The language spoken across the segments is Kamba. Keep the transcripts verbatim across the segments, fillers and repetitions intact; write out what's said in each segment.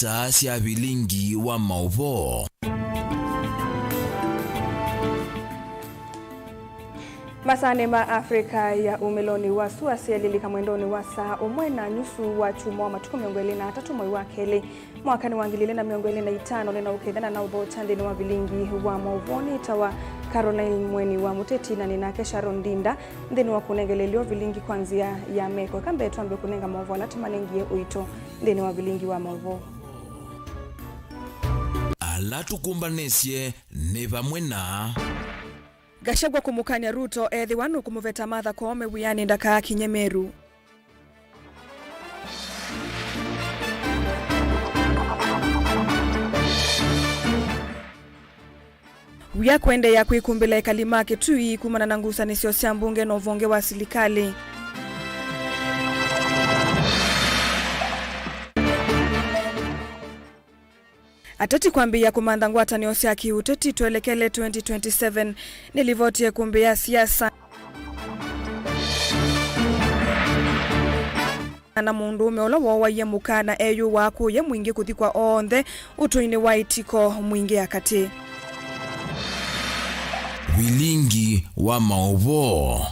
Saa sya vilingi wa maũvoo. Masaanĩ ma Africa ya umĩlonĩ wa sua syelilika mwendonĩ wa saa ũmwe na nyusu wa kyumwa wa matukũ mĩongo ĩlĩ na atatũ mwei wa kelĩ, mwakanĩ wa ngili ilĩ na mĩongo ĩlĩ na itano, nĩ na ũkethana na ũthokya nthĩnĩ wa vilingi wa maũvoo nĩtawa Caroline Mweni wa Mũteti, na nĩ nake Sharon Ndinda nthĩnĩ wa kũnengeleelyo vilingi kwa nzĩa ya meko. Eka mbee twambe kũnenga maũvoo ala tũmanengie ũito nthĩnĩ wa vilingi wa maũvoo. Ala tũkũmbanĩsye nĩ vamwe na Gachagua kũmũkany'a Ruto ethĩwa nũkũmũveta Martha Koome wĩanĩ ndakaakinye Meru. Wia kũendeea kwĩkumbĩla ekali ma Kitui kumana na ngusanĩsyo sya mbunge na ũvonge wa silikalĩ. Ateti kwambĩĩa kũmantha ngwatanĩo sya kĩũteti twelekele twenty twenty-seven, nĩ livoti ya ĩkũmbĩ ya siasa. Na mũndũũme ũla wooaie mũka na eyũaa kũya mwingĩ kũthikwa onthe ũtũinĩ wa ĩtiko mwingĩ ya katĩ. Vilingi wa maũvoo.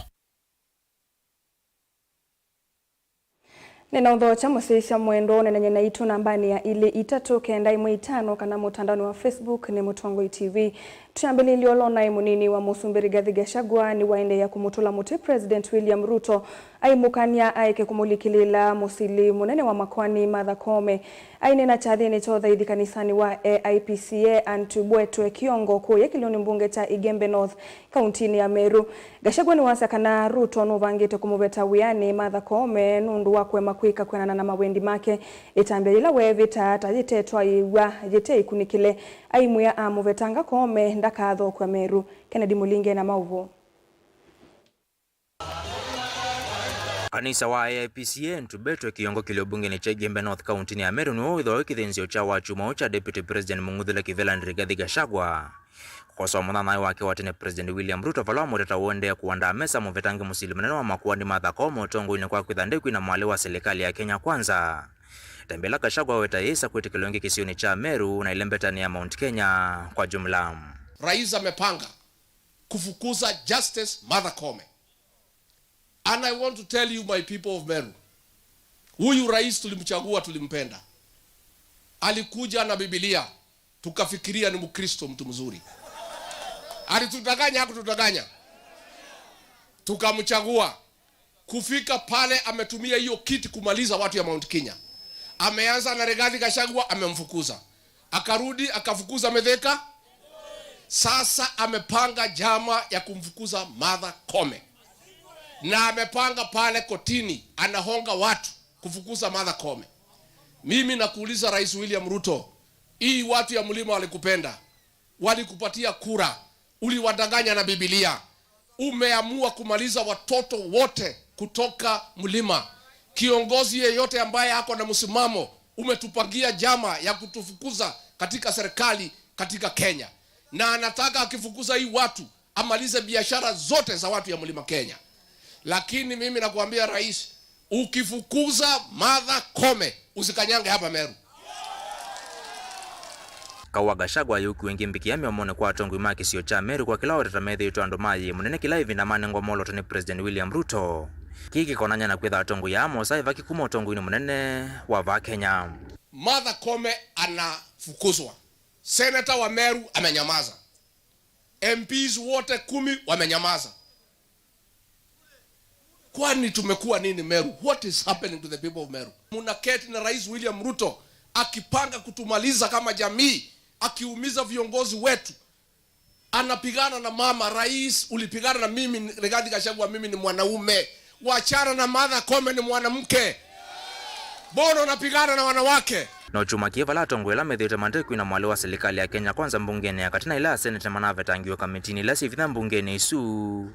Nĩnaũthokya mũsyaĩĩsya mwendwa ũneenany'e naitũ nambanĩ ya ilĩ itatũ kenda ĩmwe itano kana mũtandaonĩ wa Facebook nĩ Mũtongoi T V. Twĩambĩlĩlye ũla ũnaĩ mũnini wa Mũsumbĩ Rigathi Gachagua nĩwaendeea kũmũtũla mũtĩ President William Ruto, aimũkany'a aeke kũmũlikĩlĩĩla mũsili mũnene wa makoani Martha Koome. Aineena kyathĩnĩ kya ũthaithi kanisanĩ wa A I P C A Antubwetwe Kĩongo kũya kĩlĩonĩ mbunge kya Igembe North, kauntinĩ ya Meru. Gachagua nĩwasya kana Ruto nũvangĩte kũmũveta wĩanĩ Martha Koome nũndũ wa kũema kwĩka kwĩanana na mawendi make. Ĩtambya yĩla weevĩta ta yĩtetwaĩw'a yĩte ĩkunĩkĩle, aimwĩa amũvetanga Koome ndakathokw'a Meru. Kennedy Mũlinge na maũvoo. Kanisa wa A I P C A Antubwetwe Kĩongo kĩlĩ ũmbungenĩ kya Igembe North kauntinĩ ya Meru nĩw'o wĩthĩwa wĩ kĩthĩnzĩo kya wakyumwa ũũ kya Deputy President mũng'uthũle kĩvelani Rigathi Gachagua kũkosoa mũthanyaĩ wake wa tene President William Ruto vala wamũteta ũendee kũandaa mesa mũvetange mũsili mũnene wa makoani Martha Koome ũtongoinĩ kwa kwĩtha ndekwina mwalĩ wa silikalĩ ya Kenya Kwanza. Ĩtambya yĩla Gachagua aweta yĩsa kwĩtĩkĩlwa ĩngĩ kĩsionĩ kya Meru na ĩlembetanĩ ya Mount Kenya kwa jumla. Rais amepanga kufukuza Justice Martha Koome. And I want to tell you, my people of Meru, huyu rais tulimchagua, tulimpenda. Alikuja na Biblia, tukafikiria ni Mkristo, mtu mzuri. Alitudanganya, hakutudanganya? Tukamchagua. Kufika pale, ametumia hiyo kiti kumaliza watu ya Mount Kenya. Ameanza na Rigathi Gachagua, amemfukuza. Akarudi, akafukuza Mithika. Sasa amepanga njama ya kumfukuza Martha Koome. Na amepanga pale kotini, anahonga watu kufukuza Martha Koome. Mimi nakuuliza Rais William Ruto, hii watu ya mlima walikupenda, walikupatia kura, uliwadanganya na Biblia. Umeamua kumaliza watoto wote kutoka mlima. Kiongozi yeyote ambaye ako na msimamo, umetupangia njama ya kutufukuza katika serikali katika Kenya. Na anataka akifukuza hii watu, amalize biashara zote za watu ya Mlima Kenya. Lakini mimi nakuambia rais, ukifukuza Martha Koome, usikanyange hapa Meru. Kaũ wa Gachagua ayũkiwe ĩngĩ mbikĩa mĩomonĩ kwa atongoi ma kĩsio kya Meru kwa kĩla wetata methĩĩtwe andũ ma yĩĩ mũnene kĩla ĩvinda manengwa mwolooto nĩ President William Ruto. Kĩĩ kĩkonany'a na kwĩtha atongoi aa mosaa ĩvaki kuma ũtongoinĩ mũnene wa vaa Kenya. Martha Koome anafukuzwa. Senator wa Meru amenyamaza. M Ps wote kumi wamenyamaza. Kwani tumekuwa nini Meru? What is happening to the people of Meru? Munaketi na Rais William Ruto akipanga kutumaliza kama jamii, akiumiza viongozi wetu. Anapigana na mama. Rais, ulipigana na mimi, Rigathi Gachagua, mimi ni mwanaume. Wachana na Martha Koome, ni mwanamke. Mbona unapigana na wanawake? No kyumwa kĩĩ vala atongoi ala methĩĩtwe matekwina mwalĩ wa silikalĩ ya Kenya Kwanza mbungenĩ ya katĩ na ĩla aseneta manavetangiwe kamitinĩ ila syĩvitha mbungenĩ ĩsu.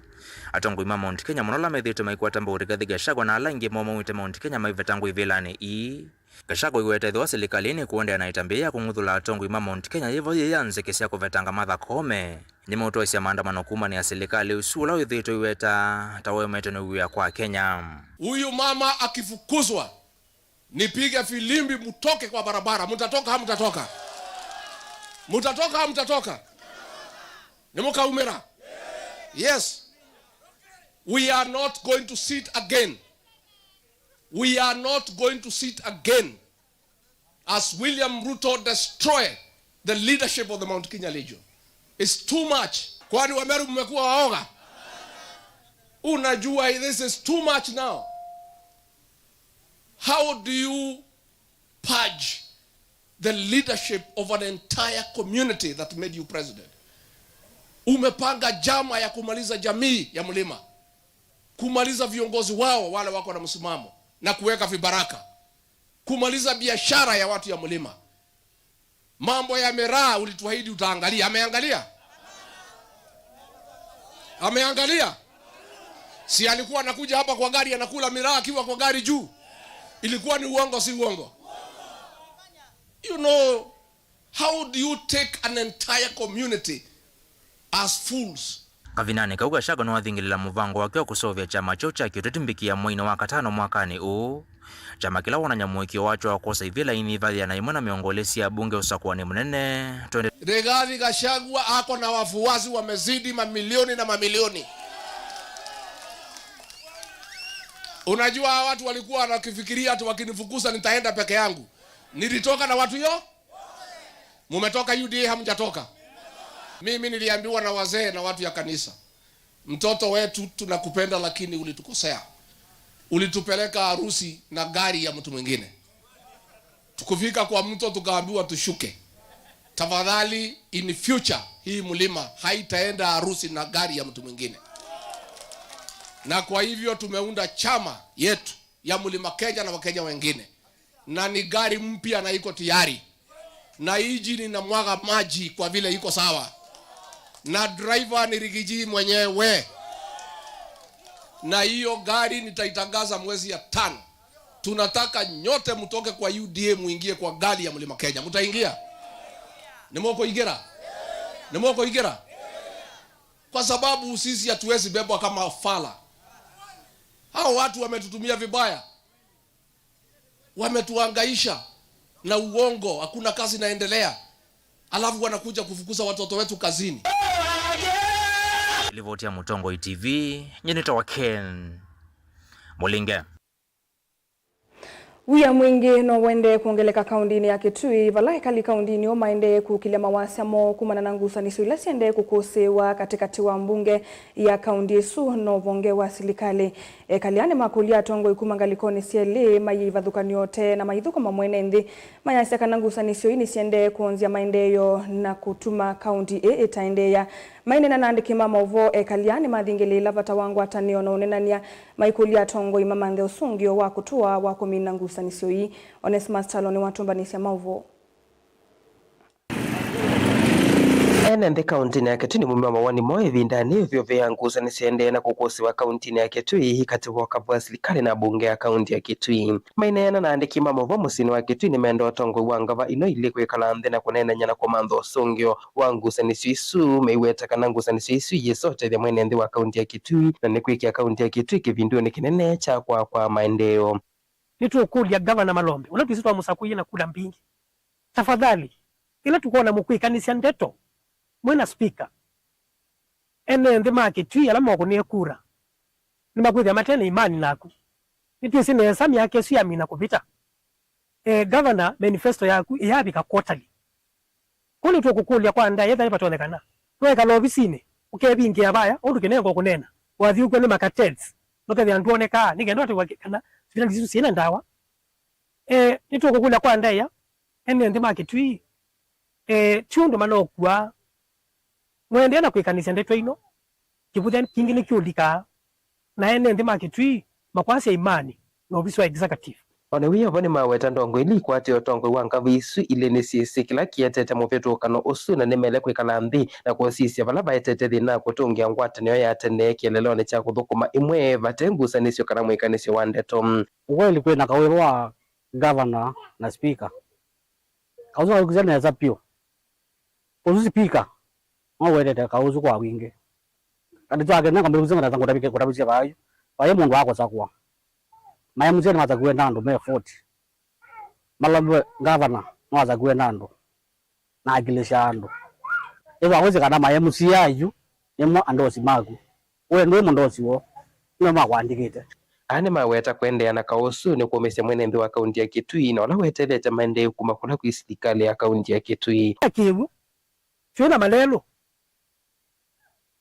Atongoi ma Mount Kenya mũno ala methĩĩtwe maikwata mbau Rigathi Gachagua na ala aingĩ moo maumĩte Mount Kenya maivetangwa ivĩlanĩ ii. Gachagua aiweta ethĩwa silikalĩ nĩkũendeea na ĩtambya ya kũng'uthũla atongoi ma Mount Kenya yĩvo yĩ ya nzeke sya kũvetanga Martha Koome, nĩmeũtwaĩsya maandamano kumanĩa silikalĩ ũsu ũla wĩthĩĩtwe ũiweta ta ũemetwe nĩ wĩa kwa Kenya. Huyu mama akifukuzwa, Nipige filimbi, mtoke kwa barabara. Mtatoka, hamtatoka? Mtatoka, hamtatoka? Nĩ mũkaumĩra? Yes. We are not going to sit again. We are not going to sit again as William Ruto destroy the leadership of the Mount Kenya Legion. It's too much. Kwani Wameru mmekuwa waoga? Unajua, this is too much now. How do you purge the leadership of an entire community that made you president? Umepanga njama ya kumaliza jamii ya mlima, kumaliza viongozi wao wale wako na msimamo na kuweka vibaraka, kumaliza biashara ya watu ya mlima. Mambo ya miraa ulituahidi utaangalia. Ameangalia? Ameangalia? Si alikuwa anakuja hapa kwa gari, anakula miraa akiwa kwa gari juu? Ilikuwa ni uongo, si uongo? You know, how do you take an entire community as fools? Kavindanĩ kau, Gachagua nĩwathingĩlĩla mũvango wake wa kũseũvya kyama kyeũ kya kĩũteti mbikĩa mweinĩ wa katano mwakanĩ ũũ, kyama kĩla wonany'a mũĩkĩĩo wakyo wa kwosa ivĩla ini ĩva yĩana ĩmwe na mĩongo ĩlĩ sya ambunge ũsakũanĩ mũnene twenty. Rigathi Gachagua ako na wafuasi wamezidi mamilioni na mamilioni. Unajua, hawa watu walikuwa wanakifikiria ati wakinifukuza nitaenda peke yangu. Nilitoka na watu yo? Mumetoka U D A, hamjatoka? Mimi niliambiwa na wazee na watu ya kanisa, "Mtoto wetu, tunakupenda, lakini ulitukosea. Ulitupeleka harusi na gari ya mtu mwingine. Tukufika kwa mto, tukaambiwa tushuke. Tafadhali, in future, hii mlima haitaenda harusi na gari ya mtu mwingine." Na kwa hivyo tumeunda chama yetu ya Mlima Kenya na Wakenya wengine, na ni gari mpya na iko tayari, na injini inamwaga maji kwa vile iko sawa, na driver ni Rigiji mwenyewe, na hiyo gari nitaitangaza mwezi ya tano. Tunataka nyote mtoke kwa U D A, muingie kwa gari ya Mlima Kenya. Mtaingia? Nĩmũkũingĩra? Nĩmũkũingĩra? Kwa sababu sisi hatuwezi bebwa kama fala. Hao watu wametutumia vibaya. Wametuhangaisha na uongo, hakuna kazi inaendelea. Alafu wanakuja kufukuza watoto wetu kazini. Livoti ya Mũtongoi T V, nyie nĩtawa Ken Mũlinge. Wia mwingĩ no wende kwongeleka kaũndĩnĩ ya Kitui, vala ekali kaũndĩnĩ ĩyo maendee kũkĩlya mawasya moo kumana na ngusanĩsyo ila siendee kũkũsĩĩwa katĩkatĩ wa mbunge ya kaũndĩ ĩsu na ũvonge wa silikalĩ. Ekali aa nĩmakũlya atongoi kuma ngalĩkonĩ syelĩ maiye ivathũkany'o tene na maithũkũma mwene nthĩ, mayasya kana ngusanĩsyo ii nĩsiendee kwonzya maendeeo na kũtuma kaũndĩ ĩĩ ĩtaendeea. Maineena na andĩki ma maũvoo, ekali aa nĩmathingĩlĩĩla vata wa ngwatanĩo na ũneenany'a, maikũlya atongoi mamanthe ũsũngĩo wa kũtũa wa kũmina ngusanĩsyo ii. Onesmus Kyalo nĩwatũmbanĩsya maũvoo. Ene nthĩ kaũntĩnĩ ya Kitui nĩmaumya mawoni moo ĩvindanĩ yĩĩ ũvyũvĩa ngusanĩsyo iendee na kũkũsĩwa kaũntĩnĩ ya Kitui katĩ wa ũkavũ wa silikalĩ na mbunge ya kaũntĩ ya Kitui. Maineena na andĩki ma maũvoo mũsyĩnĩ wa Kitui, nĩmenda ũtongoi wa ngava ino ilĩ kwĩkala nthĩ na kũneenany'a na kũmantha ũsũngĩo wa ngusanĩsyo isu, meiweta kana ngusanĩsyo isu iyĩsa ũtethya mwene nthĩ wa kaũntĩ ya Kitui, na nĩ kwĩkĩa kaũntĩ ya Kitui kĩvindunĩ kĩnene kya kwaa kwa maendeeo. Nĩtũũkũlya Ngavana Malombe, ũla twĩsĩ twamũsakũie na kula mbingĩ, tafadhali, ĩla tũkwona mũkwĩkanĩsya ndeto mwĩ na spika, ene nthĩ ma Kitui ala mokũnĩe kura nĩmakwĩthĩa mate na imani naku. Nĩtwĩsĩ nesa myaka ĩsu yamina kũvĩta. Eh, Governor, manifesto yaku ĩyavika quarterly. Kwoou nĩtũkũkũlya kwa ndaĩa, ethĩwa nĩvatonyekana, nũekala ovisinĩ, ũkevingĩa vaya, ũndũ kĩnengo kũneena, wathi ũkw'a nĩ macartels, nũkethĩa ndwonekaa, nĩ kenda ũatĩwa kana sivitalĩ isu syĩna ndawa. Eh, nĩtũkũkũlya kwa ndaĩa, ene nthĩ ma Kitui, eh, ti ũndũ manokw'a. Mwaendeea na kwĩkanĩsya ndeto ino, kĩvũthya kingĩ nĩkĩũlikaa, na ene nthĩ ma Kitui makwasya imani na ovisi wa executive. O na wĩ o vo, nĩmaweta ndongoi ila ikwatĩe ũtongoi wa ngavĩ isu ilĩ nĩsyĩsĩ kĩla kĩetete mũvĩtũkano ũsu, na nĩmaĩle kwĩkala nthĩ na kũsisya vala vaetete thĩna na kũtũngĩa ngwatanĩo ya tene kĩeleelonĩ kya kũthũkũma ĩmwe vate ngusanĩsyo kana mwĩkanĩsyo wa ndeto. Ukweli kwĩ na kaũĩva wa gavana na spika. Kaũsu nĩwawĩkĩsya nesa vyũ. Ũsu spika nowetete kaũsu kwa wingĩ. Katĩ twake nengwa mbĩkũsya ngatata ngũtavĩke kũtavĩsya vaa yu. Vaĩ mũndũ akũsakũa. Maĩ mũsyĩ nĩmasakuwe na andũ me forty. Malalue ngavana nĩwasakuwe na andũ na akilisya andũ. Ĩthwa wĩsĩ kana ma M C A ayu nĩmo andosi maku. We ndwĩ mũndosi woo, nĩwe makwandĩkĩte. Aa nĩmaweta kũendeea na kaũ ũsu nĩ kũũmĩsya mwene nthĩ wa kaunti ya Kitui na ũla weteelete maendeeo kuma kũla kwĩ silikalĩ ya kaunti ya Kitui. Kĩw'ũ, twĩ na malelũ,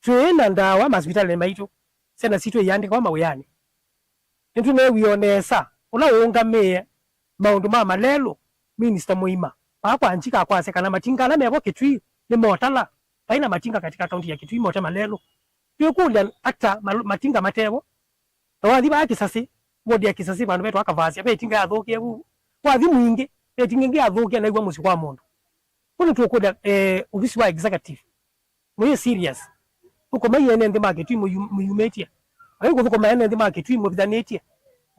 twĩ na ndawa masivitalĩnĩ maitũ, syana sitũ iandĩkawa mawĩanĩ. Nĩtũneewie o nesa ũla ũũngamĩe maũndũ ma malelũ, minista mũima, vaa kwa Njika akwasya kana matinga ala mevo Kitui nĩmotala. Vai na matinga katika kaunti ya Kitui mote malelũ. Twĩkũlya ata mal- matinga matevo? Na wathi vaa Kisasi, wodi ya Kisasi, vandũ vetwa Kavasya, ve itinga yathũkie vu. Wathi Mwingĩ, ve itinga ĩngĩ yathũkie naĩw'a mũsyĩ kwa mũndũ. Kũu nĩtũkũlya, eh, ovisi wa executive, mwĩ serious? Thũkũmai ene nthĩ ma Kitui mũyu- mũyumĩtye. Vai kũthũkũma ene nthĩ ma Kitui mũvithanĩtye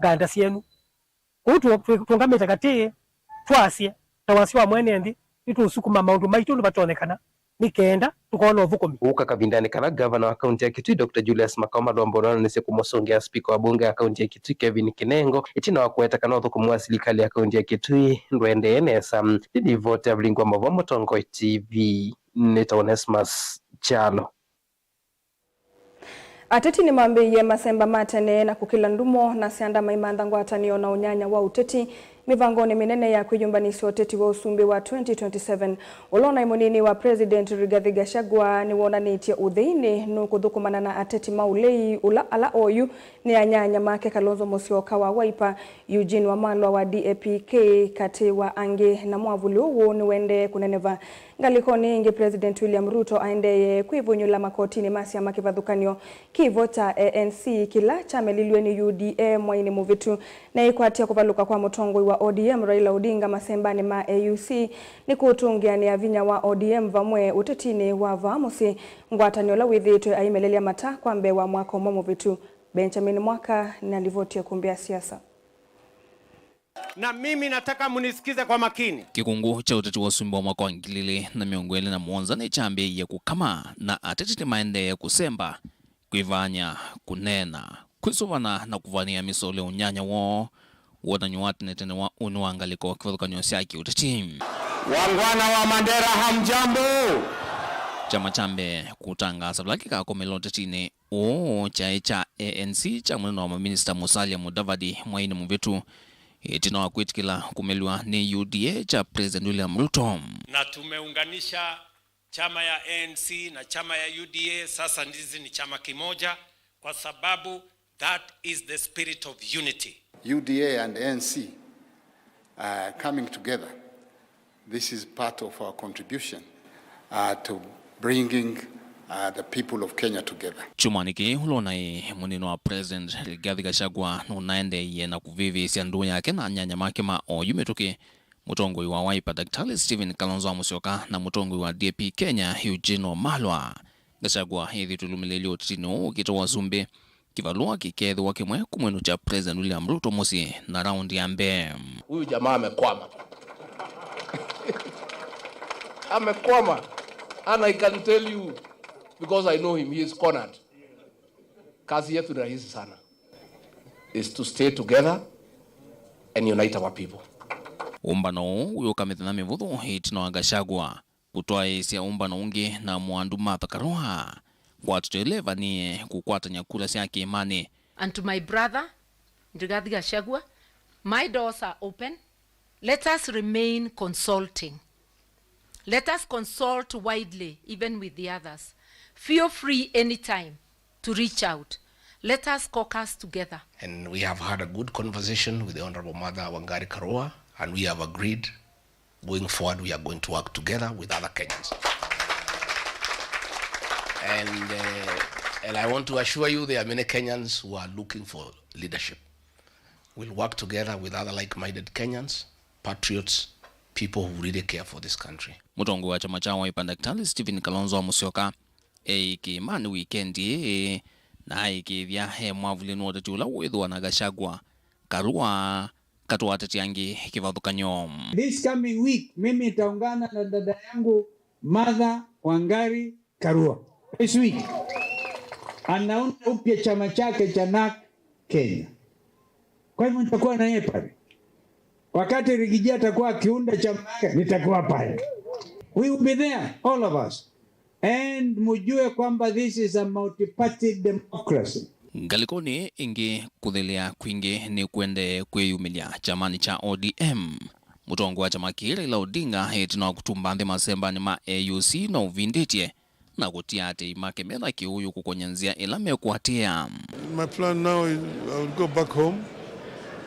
nganda syenu. Kũu tũ- tũ- tũũngamĩte katĩ, twasye, ta wasya wa mwene nthĩ, nĩtũũsukuma maũndũ maitũ ũndũ vatonyekana, nĩ kenda tũkona ũthũkũmi. Ũka kavindanĩ kala ngavana wa kaunti ya Kitui, Doctor Julius Makao Malombo ũnoonanisye kũmũsũngĩa spika wa bunge ya kaunti ya Kitui, Kevin Kinengo, ĩtina wa kũweta kana ũthũkũmi wa silikalĩ ya kaunti ya Kitui ndũendee nesa. Nĩ livoti ya Vilingi wa Maũvoo Mũtongoi T V, nĩtawa Onesmus Kyalo. Ateti nĩmambĩĩie masemba ma tene na kũkĩla ndumo na syanda maimantha ngwatanĩo na ũnyanya wa ũteti mĩvangonĩ mĩnene ya kwĩyũmbanĩsya ũteti wa ũsumbĩ wa twenty twenty-seven. Ũla ũnaĩ mũnini wa President Rigathi Gachagua nĩwonanĩtye ũtheinĩ nũkũthũkũmana na ateti ma ũlei ũla ala oyu nĩ anyanya make Kalonzo Musyoka wa Wiper, Eugene Wamalwa wa D A P K, katĩ wa angĩ, na mwavuli ũũ nĩwendee kũneneva. Ngalĩkonĩ ĩngĩ, President William Ruto aendeeye kwĩvũnyũla makotinĩ ma syama kĩvathũkany'o kĩvo kya A N C kĩla kyamelilw'e nĩ U D A mwainĩ mũvĩtu, na ĩkwatya kũvalũka kwa mũtongoi wa O D M Raila Odinga masembanĩ ma A U C nĩkũũtũngĩanĩa vinya wa O D M vamwe ũtetinĩ wa vaa mũsyĩ, ngwatanĩo ũla wĩthĩĩtwe aimelelya mata kwa mbee wa mwaka ũmwe mũvĩtu. Benjamin Mwaka na livoti ya Kumbi ya Siasa. Na mimi nataka munisikize kwa makini. Kĩkũngũ kya ũteti wa ũsumbĩ wa mwaka wa ngili ilĩ na mĩongo ĩlĩ na mũonza nĩkyambĩĩie kũkama, na ateti nĩmaendee kũsemba, kwĩvaany'a, kũneena, kwĩsũvana na kũvanĩa mĩsolya ũnyanya woo, wonany'o wa tene tene wa ũnĩ wa ngalĩko kĩvathũkany'o sya kĩũteti. Wangwana wa Mandera, hamjambo? Kyama kya mbee kũtangaasa vala kĩkakomela ũtetinĩ Ũũ kyaĩ kya A N C kya mũnene wa maminista Musalia Mudavadi mwainĩ mũvĩtu, ĩtina wa kwĩtĩkĩla kũmelw'a nĩ U D A kya President William Ruto. Na tumeunganisha chama ya A N C na chama ya U D A, sasa ndizi ni chama kimoja, kwa sababu that is the spirit of unity. U D A and A N C uh, coming together, this is part of our contribution uh, to bringing uh, the people of Kenya together. Kyumwanĩ kĩĩ, ũla ũnaĩ mũnini wa President Rigathi Gachagua nũnaendeeie na kũvĩvĩĩsya ndũũ yake na anyanya make ma oyu mĩtũkĩ, mũtongoi wa Wiper Daktari Stephen Kalonzo wa Musyoka na mũtongoi wa D A P Kenya Eugene Wamalwa. Gachagua ethĩĩtwe lũmĩlĩĩlyo ũtetinĩ ũũ ũkĩte wa ũsumbĩ. Kĩvalũa kĩkeethĩwa kĩmwe kũmwĩnũkya President William Ruto mũsyĩ na raundi ya mbee. Huyu jamaa amekwama. Amekwama. And I can tell you, because I know him, he is cornered. Kazi yetu ni rahisi sana. Is to stay together and unite our people. Ũmbano ũũ wĩũka mĩthenya mĩvũthũ ĩtina wa Gachagua kũtwaĩĩsya ũmbano ũngĩ na mũandu Martha Karua. Ngwatanĩo ĩla ĩvanĩe kũkwatany'a kura sya kĩĩmanĩ. And to my brother, Rigathi Gachagua, my doors are open. Let us remain consulting. Let us consult widely, even with the others. Feel free anytime to reach out. Let us caucus together. And we have had a good conversation with the Honorable Martha Wangari Karua, and we have agreed going forward, we are going to work together with other Kenyans. And, uh, and I want to assure you, there are many Kenyans who are looking for leadership. We'll work together with other like-minded Kenyans, patriots, people who really care for this country. Mũtongoi wa kyama kya Wiper, Daktari Stephen Kalonzo wa Musyoka, eĩ kĩĩmanĩ wikendi ĩĩ, na aĩkĩĩthya e mwavulĩnĩ wa ũteti ũla wĩthũa na Gachagua, Karua, katĩ wa ateti angĩ kĩvathũkany'o. This coming week, mimi nitaungana na dada yangu Martha Wangari Karua. This week, anaunda upya chama chake cha NARC Kenya. Kwa hivyo nitakuwa na yeye pale. Wakati Rigiji atakuwa akiunda chama yake, nitakuwa pale. We will be there, all of us. And mjue kwamba this is a multi-party democracy. Ngalĩkonĩ ĩngĩ, kũthĩlĩa kwingĩ nĩ kũendee kwĩyumĩlya kyamanĩ kya O D M. Mũtongoi wa kyama kĩĩ, Raila Odinga, ĩtina wa kũtumba nthĩ masembanĩ ma A U C na ũvindĩtye na kũtia aatĩĩi make metha kĩũũyũ kũkony'a nzĩa ĩla mekũatĩĩa. My plan now is I will go back home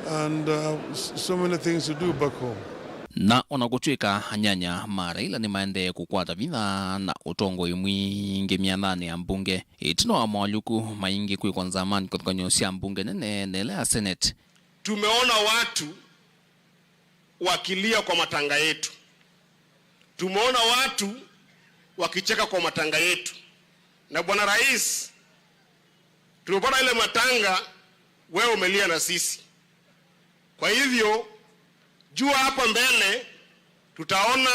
and, uh, s-, so many things to do back home. Na o na kũtw'ĩka anyanya ma Raila nĩmaendee kũkwata vinya na ũtongoi mwingĩ myathanĩ ya mbunge, ĩtina wa moalyũku maingĩ kwĩkwa nzamanĩ kĩvathũkany'o sya mbunge nene na ĩla ya Senate. Tumeona watu wakilia kwa matanga yetu. Tumeona watu wakicheka kwa matanga yetu. Na Bwana Rais, tumepata ile matanga, wewe umelia na sisi. Kwa hivyo, jua hapa mbele, tutaona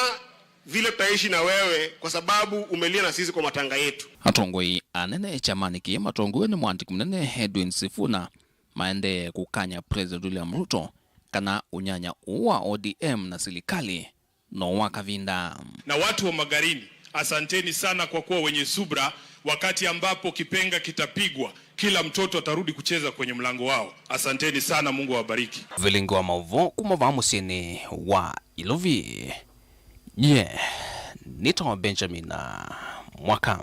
vile tutaishi na wewe kwa sababu umelia na sisi kwa matanga yetu. Atongoi anene kyamanĩ kĩĩ matongoew'e nĩ mũandĩki mũnene Edwin Sifuna maendee kũkany'a President William Ruto kana ũnyanya ũũ wa O D M na silikalĩ no wa kavinda. Na watu wa Magarini, asanteni sana kwa kuwa wenye subra. Wakati ambapo kipenga kitapigwa, kila mtoto atarudi kucheza kwenye mlango wao. Asanteni sana, Mungu awabariki. Vilingi wa maũvoo kuma vaa mũsyĩnĩ wa Ilovi. Nye nĩtawa Benjamin Mwaka.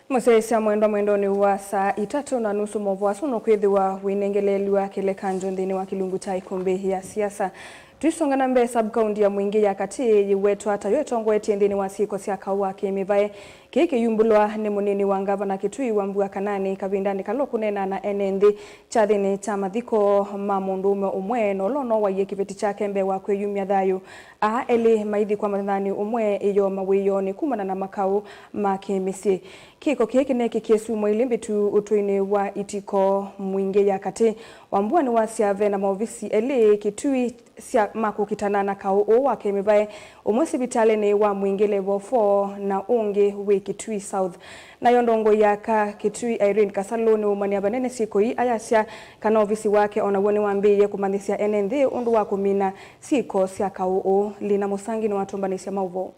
Mũsyaĩĩsya mwendwa, mwendonĩ wa saa itatũ na nusu, maũvoo asu nũkwĩthĩwa wĩnengeleelw'a kĩlekanjo nthĩnĩ wa kĩlungu kya ĩkũmbĩ ya siasa. Tũisonga na mbee, sub-county ya Mwingĩ ya Katĩ yĩwetwa tayo ĩtongoetye nthĩnĩ wa syĩko sya kaũ wa kĩ-mĩvae. Kĩĩ kĩyumbũlwa nĩ mũnini wa ngavana Kitui, Wambua Kanani, kavindanĩ kala ũkũneena na ene nthĩ kyathĩnĩ kya mathiko ma mũndũũme ũmwe, na ũla ũnowaie kĩveti kyake mbee wa kwĩyumya thayũ. Aa elĩ maithikwa mathanĩ ũmwe ĩyoo mawĩoonĩ kumana na makaũ ma kĩ-mĩsyĩ. Kĩko kĩĩ kĩneekĩkie syumwa ilĩ mbĩtu ũtũinĩ wa Itiko Mwingĩ ya Katĩ. Wambua nĩwasya ve na maovisi elĩ Kitui sya ma kũkitana na kaũ ũũ wa kĩ-mĩvae, ũmwe sivitalĩnĩ wa Mwingĩ Level four na ũngĩ wĩ Kitui South. Nayo ndongoi ya aka Kitui Irene Kasalũ nĩwaumanĩa vanene syĩko ii ayasya kana ovisi wake o naw'o nĩwambĩĩe kũmanyĩsya ene nthĩ ũndũ wa kũmina syĩko sya kaũ ũũ. Lina Mũsangi nĩwatũmbanĩsya maũvoo.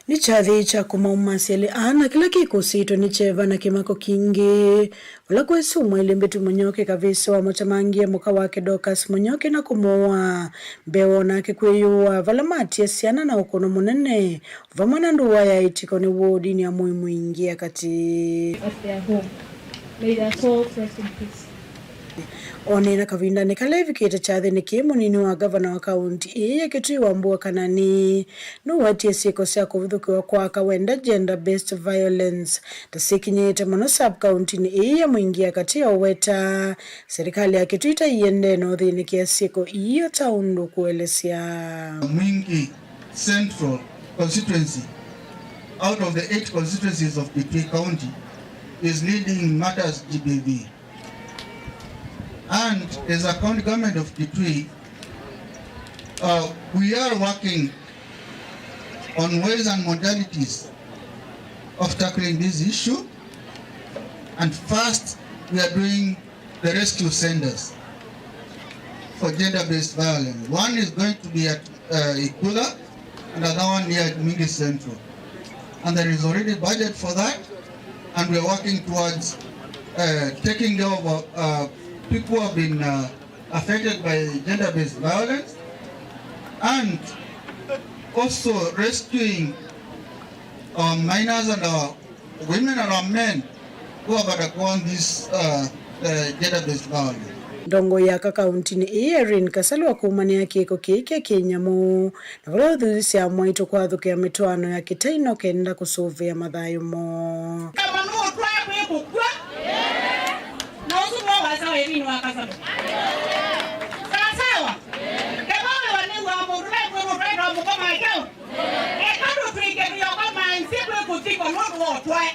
Nĩ kyathĩ kya kũmaumasya elĩ aa, na kĩla kĩkũsĩtwe nĩ kyeva na kĩmako kingĩ. Vala kwĩ syumwa ilĩ mbĩtu, Mũnyoke Kavĩsĩ wamũtemangie mũka wake Dorcas Mũnyoke na kũmũũa. Mbee wa o nake kwĩyũa, vala matie syana na ũkũno mũnene vamwe na ndũa ya Itiko nĩ wodinĩ ya Moi Mwingĩ ya Katĩ. At their home. May their souls rest in peace. Oneena kavindanĩ kala evikĩte kyathĩnĩ kĩĩ, mũnini wa ngavana wa kaũnti ĩĩ ya Kitui, Wambua Kanani, nũwetie syĩko sya kũvithũkĩwa kwa aka wenda, gender based violence, ta syĩkinyĩĩte mũno sub-county-nĩ ĩĩ ya Mwingĩ ya Katĩ, ũweta serikali ya Kitui ta ĩendee na ũthĩnĩkĩa syĩko ii o ta ũndũ ũkũelesya. Mwingi Central constituency, out of the eight constituencies of Kitui County, is leading matters G B V. And as a county government of Kitui, uh, we are working on ways and modalities of tackling this issue. And first, we are doing the rescue centers for gender-based violence. One is going to be at, uh, Ikula, and another one near Mwingi Central. And there is already budget for that, and we are working towards, uh, taking care of, uh, people who have been, uh, affected by gender-based violence, and also rescuing our minors and our women and our men who have undergone this, uh, uh, gender-based violence. Ndongoi ya aka kaũntinĩ ĩĩ, Irene Kasalũ, akũmanĩa kĩko kĩĩ kya kĩnyamũ, na vala ũthuthya mwaitũ kwathũkĩa mĩtwaano ya kĩtaino kenda kũsũvĩa mathayũ moo. Kama nũtwae kwĩ kũkw'a, na ũsu nĩw'o wasya wa Irene wa Kasalũ. Sawa sawa? Kethwa wĩwa nĩw'aa mũndũ nakwĩ nũtwae no mũkoma kyaũ? Eka tũtw'ĩke tũyoko manzi kwĩ kũthikwa nũndũ wa ũtwae.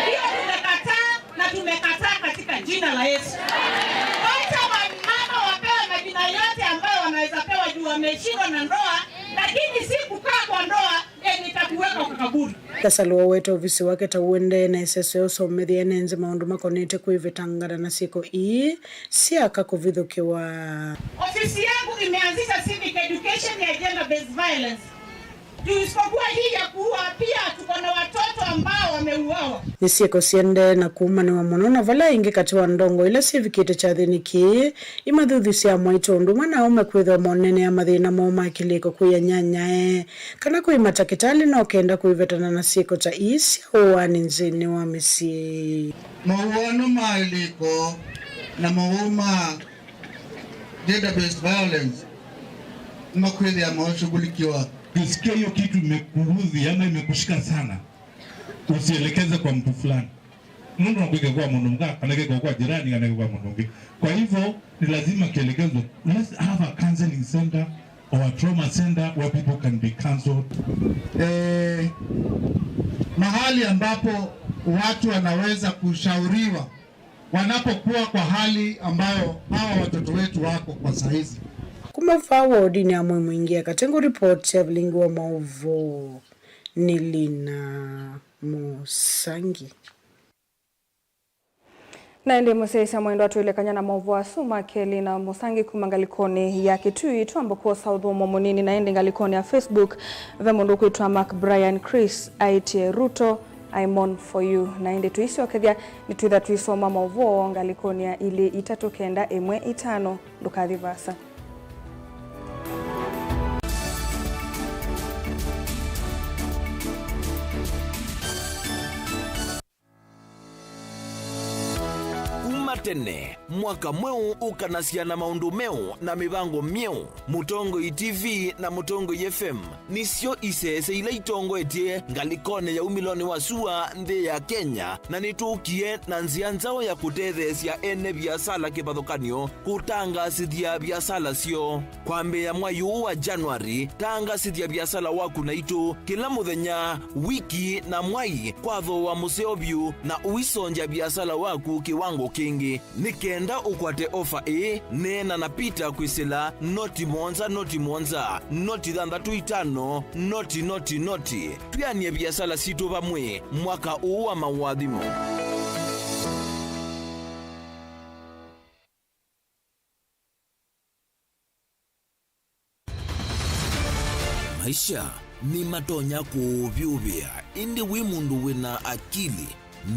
Hiyo tumekataa na tumekataa katika jina la Yesu. Wacha wamama wapewe majina yote ambayo wanaweza pewa juu wameshindwa na ndoa, lakini si kukaa kwa ndoa yenye ita- Kuweka kwa kaburi. Kasalo waweta ovisi wake ta ũendee na ĩseso ya ũsomethya ene nthĩ maũndũ makonetye kwĩvetangana na syĩko ii sya aka kũvithũkĩwa. Ofisi yangu imeanzisha civic education ya gender based violence. Juu isipokuwa hii ya kuua, pia tuko na watoto ambao wameuawa. Nĩ syĩko siendee na kumanĩwa mũno, na vala aingĩ katĩ wa ndongo ila syĩvikĩte kyathĩnĩ kĩĩ imathuthusya amwaitũ ũndũ ũmwe na aũme kwĩthĩwa monenea mathĩna moo ma kĩlĩko kwĩ anyanyae kana kwĩ matakĩtalĩ no kenda kwĩvetana na syĩko ta ii sya ũaani nthĩnĩ wa mĩsyĩ. Mawũano ma ĩlĩko na mawau ma gender based violence nĩmakwĩthĩa maũshughulikiwa. Ukisikia hiyo kitu imekuudhi ama imekushika sana, usielekeze kwa mtu fulani. Mũndũ no kwĩke kwa mũndũ mũka, kana kĩko kwa jirani, kana kwa mũndũ ũngĩ. Kwa hivyo, ni lazima kielekezwe. Let's have a counseling center or a trauma center where people can be counseled. Eh, mahali ambapo watu wanaweza kushauriwa wanapokuwa kwa hali ambayo hawa watoto wetu wako kwa saizi. Kuma vaa wodinĩ ya Mwei Mwingĩ ya Katengũ, ripoti ya vilingi wa maũvoo nĩ Lina Mũsangi. Na ĩndĩ mũsyaĩĩsya mwendwa, twĩlekany'a na maũvoo asu make Lina Mũsangi kuma ngalĩkonĩ ya Kitui, twamba kwosa ũthũmũo mũnini. Na ĩndĩ ngalĩkonĩ ya Facebook ve mũndũ ũkwĩtwa Mark Brian Chris aĩtye, "Ruto, I mourn for you." Na ĩndĩ tũisyokethya, nĩtwĩtha tũisoma maũvoo ngalĩkonĩ ya ilĩ itatũ kenda ĩmwe itano. Ndũkathi vaasa. Kuma tene, mwaka mweũ ũkanasya na maũndũ meũ na mĩvango myeũ. Mũtongoi T V na Mũtongoi F M nĩsyo isese ila itongoetye ngalĩkonĩ ya umĩlonĩ wa sua nthĩ ya Kenya, na nĩtũkie na nzĩa nzaũ ya kũtetheesya ene viasala kĩvathũkany'o kũtangaasĩthya viasala syoo. Kwambĩĩa mwai ũũ wa January, tangaasĩthya viasala waku naitũ kĩla mũthenya, wiki, na mwai kwa thooa mũseo vyũ, na ũisongya viasala waku kĩwango kĩngĩ. Nĩ kenda ũkwate ofa ĩĩ, neena na Peter kwĩsĩla noti mũonza, noti mũonza, noti thanthatũ itano, noti, noti, noti. Twĩanĩe viasala sitũ vamwe mwaka ũũ wa maũathimo. Maisha nĩmatonya kũũvyũvĩa, ĩndĩ wĩ mũndũ wĩ na akili,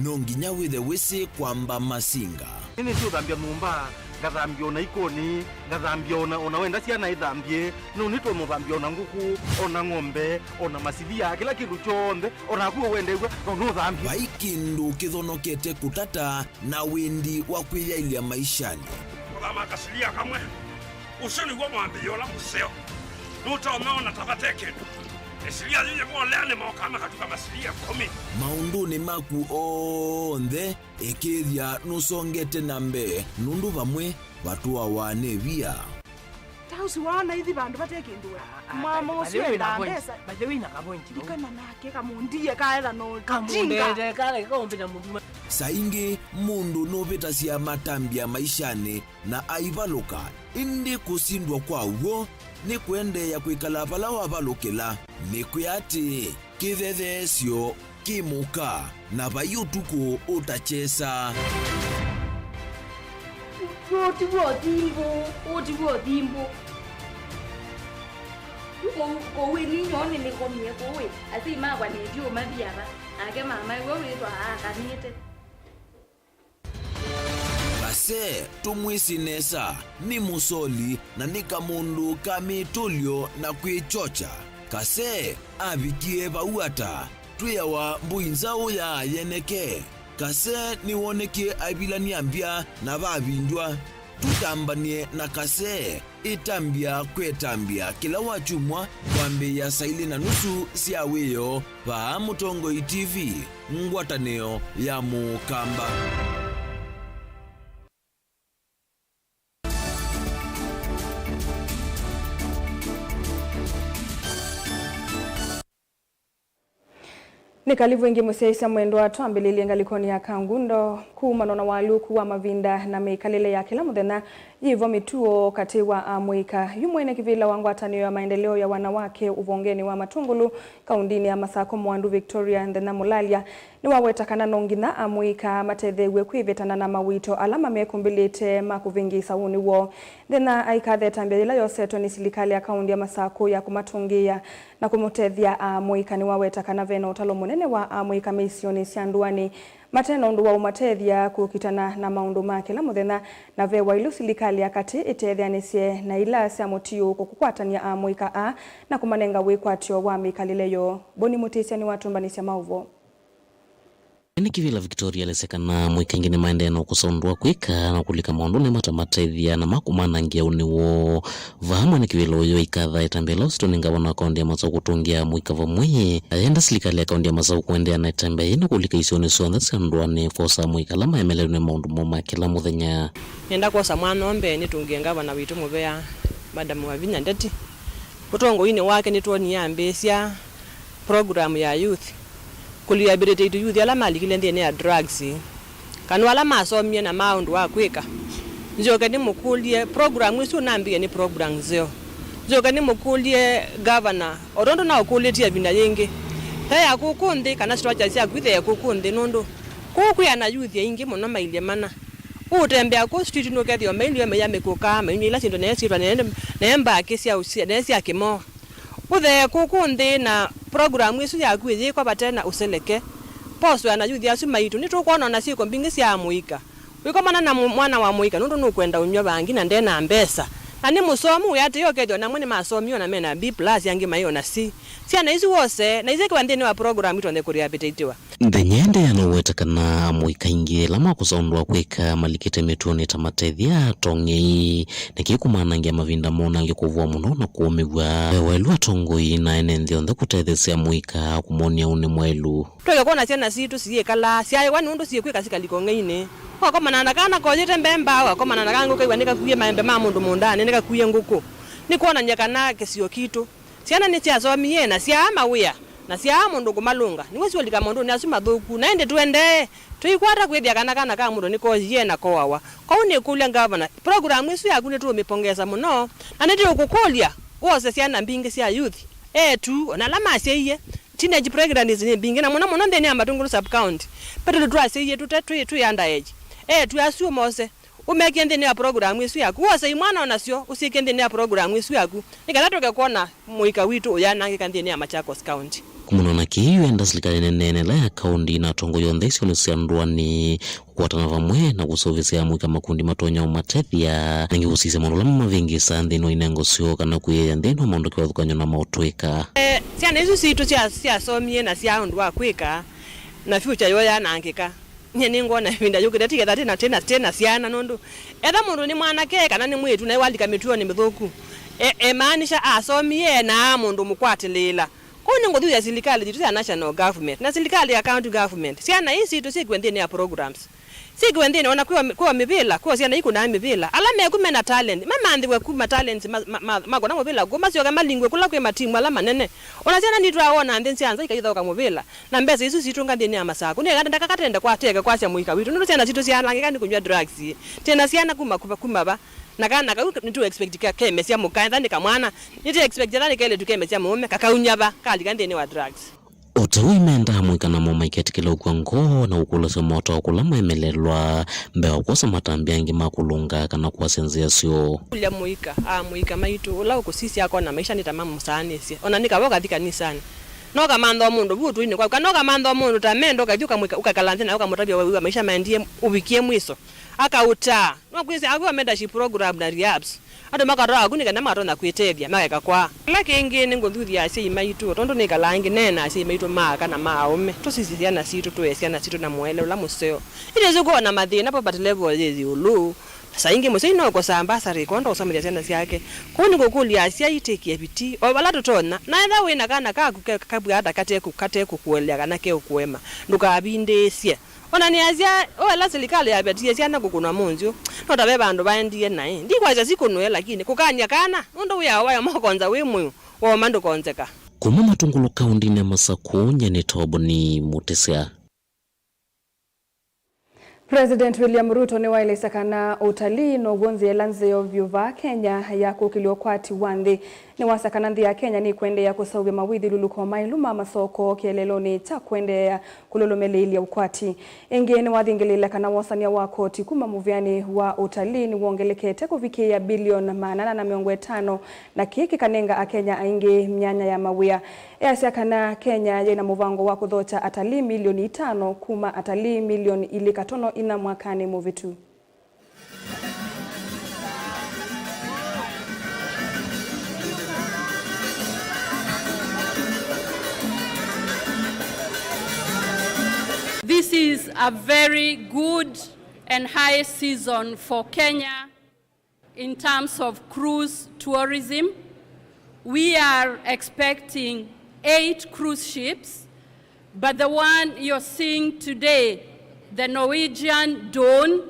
no nginya wĩthe wĩsĩ kwamba masinga. Nĩnĩsĩ ũthambya nyũmba, ngathambya ona ikoni, ngathambya ona, ona wenda syana ithambye, no nĩtũmũthambya ona ngũkũ, ona ng'ombe, ona masilia, kĩla kĩndũ kyonthe, onaku wendew'a, no nũthambye. Vai kĩndũ kĩthonokete kũtata na wĩndi wa kwĩyaĩlya maishanĩ. Kũthama kasilia kamwe. Ũsu nĩw'o mwambĩĩo ũla mũseo. Nũtonya ona ta vate kĩndũ. Ĩsilia yĩyĩvolea nĩmokaa makatuka masilia ĩkũmi. Maũndũnĩ maku onthe, ĩkĩĩthya nũsongete na mbee, nũndũ vamwe vatũawa nĩ via. Ta ũsu waona ithi vandũ vate kĩndũ we. Ah, ah, mama ũsu endaa mbesa. By the way, na kapointi vau. Ndikana nake kamũndie kaetha no kamũndete kale kaũmbĩta mũnduma. Saa ingĩ mũndũ nũvĩtasya matambya maishanĩ na aivalũka, ĩndĩ kũsindwa kwa w'o nĩ kũendeea kwĩkala vala wavalũkĩla. Nĩkwĩa atĩĩ, kĩthetheesyo kĩ mũka, na vai ũtukũ ũtakyesa. Ũũ ti w'o thimbũ, ũũ ti w'o thimbũ. Kũu, kũu ĩ ninyoo nĩnĩkomie kũu ĩ, asyai makwa nĩtyo mathiava, nake mamae we wĩthwa aakanĩte. Kasee, tũmwĩsĩ nesa, nĩ mũsoli na nĩ kamũndũ ka mĩtũlyo na kwĩkyokya. Kasee avikie vau ata? Twĩawa mbũi nzaũ ya yeneke. Kasee nĩwonekie aivilany'a mbya na vavindw'a. Tũtambany'e na Kasee. Ĩtambya kwĩ ĩtambya kĩla wakyumwa kwambĩĩa saa ilĩ na nusu sya wĩoo vaa Mũtongoi T V, ngwatanĩo ya Mũkamba. Nĩ kalivu ĩngĩ mũsyaĩĩsya mwendwa, twambĩlĩlye ngalĩkonĩ ya Kangundo. Kumana na ũalyũku wa mavinda na mĩkalĩle ya kĩla mũthenya, yĩvo mĩtuo katĩ wa amũika. Yu mwene kĩvĩla wa ngwatanĩo ya maendeleo ya wanawake ũvongenĩ wa Matungulu, kaundinĩ ya Masakũ, Mwandu Victoria Nthenya Mũlalya, nĩwaweta kana no nginya amũika matetheew'e kwĩvetana na mawĩto ala mamekũmbĩlĩte ma kũvĩngĩĩsa ũnĩ woo. Nthenya aikatha ĩtambya yĩla yosetwe nĩ silikalĩ ya kaũndĩ ya Masakũ ya kũmatũngĩĩa na kũmũtethya amũika. Nĩwaweta kana ve na ũtalo mũnene wa amũika me isionĩ sya ndũanĩ mate na ũndũ wa ũmatethya kũkitana na maũndũ ma kĩla mũthenya, na ve waĩlu silikalĩ ya katĩ ĩtetheanĩsye na ila sya mũtiũũko kũkwatany'a amũika aa na kũmanenga wĩkwatyo wa mĩkalĩle yoo. Boni Mũtĩsya nĩwatũmbanĩsya maũvoo. Mwene kĩvĩla Victoria alesya kana amũika aingĩ nĩmaendee na ũkosa ũndũ wa kwĩka na kũlika maũndũnĩ matamatethya na ma kũmanangĩa ũnĩ woo. Vaa mwene kĩvĩla ũyũ aikatha ĩtambya ĩla ũsitwe nĩ ngavana wa kaũndĩ ya Masakũ kũtũngĩa amũika vamwe. Ayenda silikalĩ ya kaũndĩ ya Masakũ kũendeea na ĩtambya yĩĩ na kũlika isionĩ syonthe sya ndũanĩ kwosa amũika ala maemelelwe nĩ maũndũ moo ma kĩla mũthenya. Nĩenda kwosa mwanya ũũ mbee nĩtũngĩe ngavana witũ mũvea, Madam Wavinya Ndeti. Ũtongoinĩ wake nĩtwonie ambĩĩsya program ya youth, kũ rehabilitate youth ala malikile nthĩnĩ ya drugs, kana ala masomie na maa ũndũ wa kwĩka. Nzyoke nĩmũkũlye, program ĩsu nambĩĩe nĩ program nzeo. Nzyoke nĩmũkũlye governor, o tondũ naũkũlĩtye ĩvinda yĩngĩ, ve ya kũkũ nthĩ kana structure syaku ithee kũkũ nthĩ, nũndũ kũu kwĩ ana youth aingĩ mũno mailye mana. Ũũtembea kũu street nũkethĩwa mailye meia mĩkũka, mainyw'a ila syĩndũ naĩ syĩtwa naĩ, naĩ mbakĩ sya ũsya, naĩ sya kĩmoo. Ũthee kũkũ nthĩ na program ĩsu yaku ĩyĩkwa vate na ũseleke. Poswe ana youth asu maitũ, nĩtũkwona ona syĩko mbingĩ sya amũika. Wĩkomana na mũ-, mwana wa mũika nũndũ nũkwenda ũnyw'a vangi na nde na mbesa. Na nĩ mũsomu, wĩatĩĩe ũkethĩwa namwe nĩmasomie ona me na B plus, angĩ maĩ ona C. Syana isu wose, na isyekiwa nthĩnĩ wa program itonye kũ rehabilitatiwa. Nthenya ĩendeea na ũweta kana amũika aingĩ ala makũsa ũndũ wa kwĩka malikĩte mĩtuonĩ ta matethya atong'ei, na kĩĩ kũmanangĩa mavinda moo na angĩ kũvũa mũno na kũũmĩw'a. Ve waĩlu atongoi na ene nthĩ onthe kũtetheesya amũika kũmony'a ũnĩ mwaĩlu. Twĩke kwona syana sitũ siyĩkalaa syaĩwa nũndũ syĩkwĩka sikalika ũng'einĩ. Ũkakomana na kana koyĩte mbemba, ũkakomana na kangĩ ũkew'a nĩkakuie maembe ma mũndũ mũũndanĩ, nĩkakuie ngũkũ. Nĩ kwonany'a kana kĩsio kitũ, syana nĩsyasomie na syaa mawĩa, na syaa mũndũ kũmalũnga, nĩw'o syũlika maũndũnĩ asu mathũku. Na ĩndĩ tũendee tũikwata kwĩthĩa kana kana ka mũndũ nĩkoyie na koawa. Kwoou nĩkũlya ngavana, program ĩsu yaku nĩtũũmĩpongesa mũno, na nĩtũũkũkũlya wose syana mbingĩ sya youth, eĩtu, ona ala masyaie. Teenage pregnancies nĩ mbingĩ, na mũno mũno nthĩnĩ ya Matungulu sub county. Ve tũndũ twasyaie tũte twĩ, twĩ underage. Eĩtu asu mose, ũmekĩe nthĩnĩ wa program ĩsu yaku. Wose imwana onasyo, ũsyĩkĩe nthĩnĩ wa program ĩsu yaku, nĩ kana tũke kwona mũika witũ ũyanangĩka nthĩnĩ ya Machakos County. Kumana na kĩĩ, yu enda silikalĩ nene nene ĩla ya kaũndĩ na atongoi onthe isionĩ sya ndũanĩ kũkwatana vamwe na kũseũvĩsya amũika makundi matonya ũmatethya, na angĩ kũsisya maũndũ ala mamavĩngĩĩsaa nthĩnĩ wa inengo syoo kana kwĩyĩĩa nthĩnĩ wa maũndũ kĩvathũkany'o na maũtũĩka. Eh, syana isu sitũ sya, syasomie na syaa ũndũ wa kwĩka, na future yoo yanangĩka. Nyie nĩngwona ĩvinda yũkĩte, tiketha tĩna, tĩna, tĩna syana, nũndũ etha mũndũ nĩ mwanake kana nĩ mwĩĩtu naĩ walika mĩtuonĩ mĩthũku, e, emaanisha asomie na aa mũndũ mũkwatĩlĩĩla. Kwoou nĩngũthuthya silikalĩ yitũ ya national government na silikalĩ ya county government, syana ii sitũ syĩkiwe nthĩnĩ ya programs. Syĩkiwe nthĩnĩ, ona kwĩwa, kwĩwa mĩvĩla, kwĩwa syana ikũnaa mĩvĩla. Ala meku mena talent, mamanthĩwe kuma talents ma, ma, ma, makũna mũvĩla kũu, masyoke malingwe kũla kwĩ matimu ala manene. Ona syana nitwawona nthĩ sya nza ikaithaũka mũvĩla. Na mbesa isu sitũnga nthĩnĩ ya Masakũ, nĩ kana ndakakatende kwateke kwasya mũika witũ, nũndũ syana sitũ syanangĩka nĩ kũnyw'a drugs. Twĩ na syana kuma, kuma, kuma va? Na kana kau nĩtũ expect ka-, kemesya mũka, etha nĩ kamwana, nĩtũ expect etha nĩ kelĩtu kemesya mũũme, kakaunya va, kalika nthĩnĩ wa drugs. O ta ũu mendaa mũika namo maiketĩkĩla ũkw'a ngoo na ũkũlasya moto wa kũla maemelelwa, mbee wa kwosa matambya angĩ ma kũlũnga kana kwasya nzĩa syoo. Kũlya mũika, a mũika maitũ, ũla ũkũsisya akona maisha nĩ ta mamũsaanĩsye. Ona nĩ kava ũkathi kanisanĩ. No kamantha o mũndũ vu ũtũinĩ kwaku, kana ũkamantha o mũndũ ta mendo, ũkathi ũkamwĩka, ũkakala nthĩ na ũkamũtavya wĩw'a maisha maendie, ũvikie mwiso. Akaũtaa. No kwĩsĩ akwĩwa mentorship program na rehabs. Andũ makatwaa ku nĩ kana makatonya kwĩtethya, makeka kwaa. Kĩla kĩngĩ nĩ ngũthuthya asyai maitũ, tondũ nĩkalaa ĩngĩ neena asyai maitũ ma aka na ma aũme. Tũsisye syana sitũ, tũee syana sitũ na mũele ũla mũseo. Itesĩ kwona mathĩna, poverty level yĩ ĩũlũ. Saa ingĩ mũsyai no ũkosaa mbasarĩ ĩkonda ũsomethya syana syake. Kwoou nĩngũkũlya asyai, tĩkĩe vitii o vala tũtonya. Na ethĩwa wĩ na kana kaku ke-, kabwaa ata katekũ-, katekũkũelea kana keũkũema, ndũkavindĩĩsye. Ona nĩasya, o ĩla silikalĩ yavetie syana kũkũnwa mũnzyũ, no ta ve vandũ vaendie naĩ. Ndikwasya sikũnwe, lakini kũkany'a kana, nũndũ wĩao wayo mokonza wĩ mũyo, woma ndũkonzeka. Kuma Matungulu kaũndĩnĩ ya Masakũ, nyie nĩ Toboni Mutisia. President William Ruto nĩwaelesya kana ũtalii now'o nzĩa ĩla nzeo vyũ vaa Kenya ya kũkĩlya ũkwati wa nthĩ. Nĩwasya kana nthĩ ya Kenya nĩkũendeea kũseũvya mawĩthyũlũlũko maĩlu ma masoko kĩeleelonĩ kya kũendeea kũlũlũmĩlĩĩlya ũkwati. Ĩngĩ nĩwathingĩlĩĩle kana wosany'a wa koti kuma mũvĩanĩ wa ũtalii nĩwongelekete kũvikĩĩa bilioni maana ana na mĩongo ĩtano, na kĩĩ kĩkanenga Akenya aingĩ myanya ya mawĩa. Easya kana Kenya yĩna mũvango wa kũthokya atalii milioni itano kuma atalii milioni ilĩ katono inya mwakanĩ mũvĩtu. This is a very good and high season for Kenya in terms of cruise tourism. We are expecting eight cruise ships, but the one you're seeing today, the Norwegian Dawn,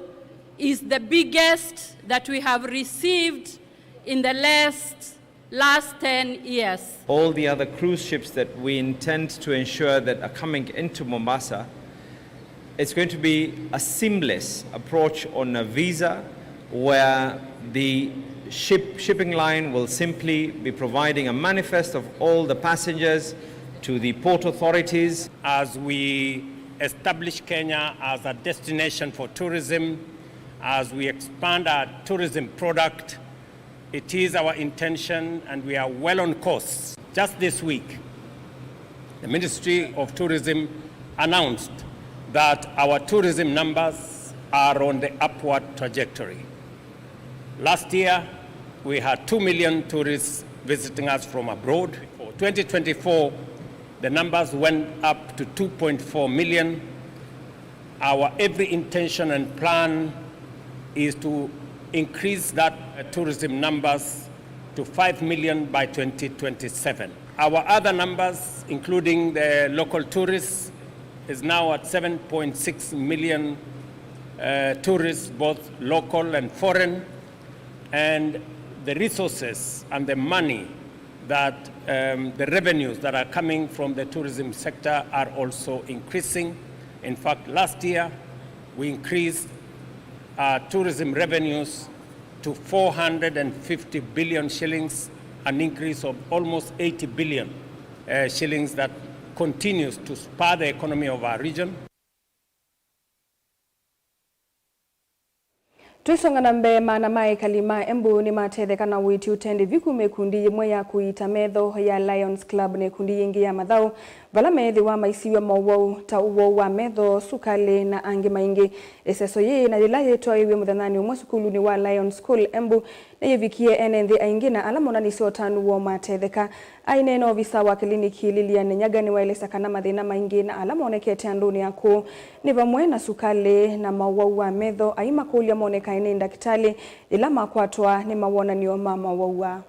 is the biggest that we have received in the last, last ten years. All the other cruise ships that we intend to ensure that are coming into Mombasa, it's going to be a seamless approach on a visa where the ship, shipping line will simply be providing a manifest of all the passengers to the port authorities. As we establish Kenya as a destination for tourism, as we expand our tourism product, it is our intention, and we are well on course. Just this week, the Ministry of Tourism announced that our tourism numbers are on the upward trajectory. Last year, we had two million tourists visiting us from abroad. For twenty twenty-four, the numbers went up to two point four million. Our every intention and plan is to increase that, uh, tourism numbers to five million by twenty twenty-seven. Our other numbers, including the local tourists, is now at seven point six million, uh, tourists, both local and foreign, and the resources and the money that, um, the revenues that are coming from the tourism sector are also increasing. In fact, last year, we increased, uh, tourism revenues to four hundred and fifty billion shillings, an increase of almost eighty billion, uh, shillings that continues to spur the economy of our region. Tũisonga na mbee, maana ma ekali ma Embu nĩmatetheka na ũiiti ũtendĩvi kuma ĩkundi yĩmwe ya kũiita metho ya Lions Club na ĩkundi yĩngĩ ya mathaũ, vala meethĩwa maisiw'a mowau ta ũwau wa metho, sukalĩ, na angĩ maingĩ. Ĩseso yĩĩ na yĩla yĩtwaĩĩw'e mũthenyanĩ ũmwe sukulunĩ wa Lions School Embu, nĩyĩvikie ene nthĩ aingĩ na ala monanisye ũtanu woo matetheka. Aineena ovisa wa kĩliniki Lilian Nyaga nĩwaelesya kana mathĩna maingĩ na ala monekete andũnĩ akũũ nĩ vamwe na sukalĩ na mowau wa metho, aimakũlya monekae nĩ ndakĩtalĩ yĩla makwatwa nĩ mawonany'o ma mowau aa.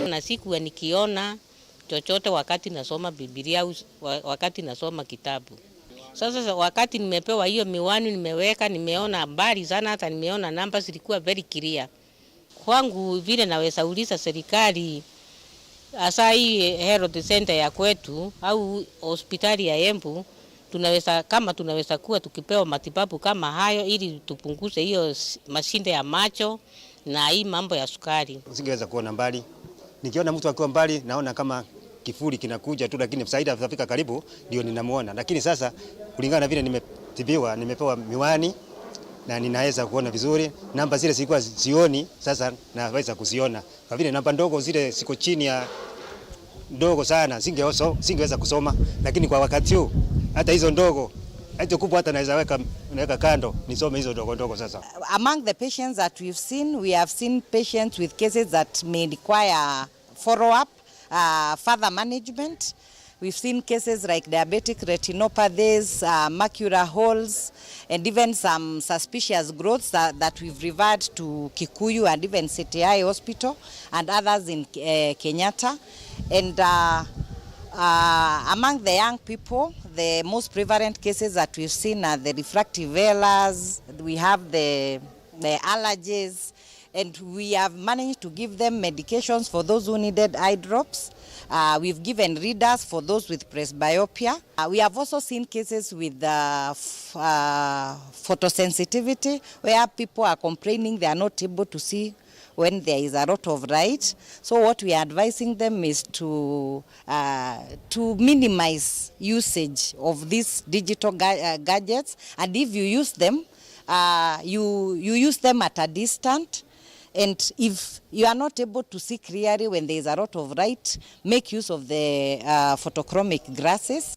Na sikuwa nikiona chochote wakati nasoma Biblia au s-, wa-, wakati nasoma kitabu. Sasa sa-, wakati nimepewa hiyo miwani, nimeweka, nimeona mbali sana, hata nimeona namba zilikuwa very clear. Kwangu vile naweza uliza serikali, hasa hii health center ya kwetu au hospitali ya Embu, tunaweza, kama tunaweza kuwa tukipewa matibabu kama hayo ili tupunguze hiyo s-, mashida ya macho na hii mambo ya sukari. Singeweza kuona mbali. Nikiona mtu akiwa mbali, naona kama kivuli kinakuja tu, lakini zaidi atafika karibu, ndio ninamuona. Lakini sasa, kulingana na vile nimetibiwa, nimepewa miwani na ninaweza kuona vizuri. Namba zile zilikuwa sioni, sasa naweza kuziona. Kwa vile namba ndogo zile ziko chini ya ndogo sana, singeoso-, singeweza kusoma, lakini kwa wakati huu, hata hizo ndogo, hizo kubwa hata naweza weka, naweka kando, nisome hizo ndogo ndogo sasa. Among the patients that we've seen, we have seen patients with cases that may require follow-up, uh, further management. We've seen cases like diabetic retinopathies, uh, macular holes, and even some suspicious growths that, that we've referred to Kikuyu and even City High Hospital and others in, uh, Kenyatta. And, uh, uh, among the young people, the most prevalent cases that we've seen are the refractive errors. We have the the allergies, and we have managed to give them medications for those who needed eye drops. Uh, we've given readers for those with presbyopia. Uh, we have also seen cases with uh, f- uh, photosensitivity, where people are complaining they are not able to see when there is a lot of light. So what we are advising them is to uh, to minimize usage of these digital ga- uh, gadgets, and if you use them, uh, you you use them at a distance, and if you are not able to see clearly when there is a lot of light, make use of the uh, photochromic glasses.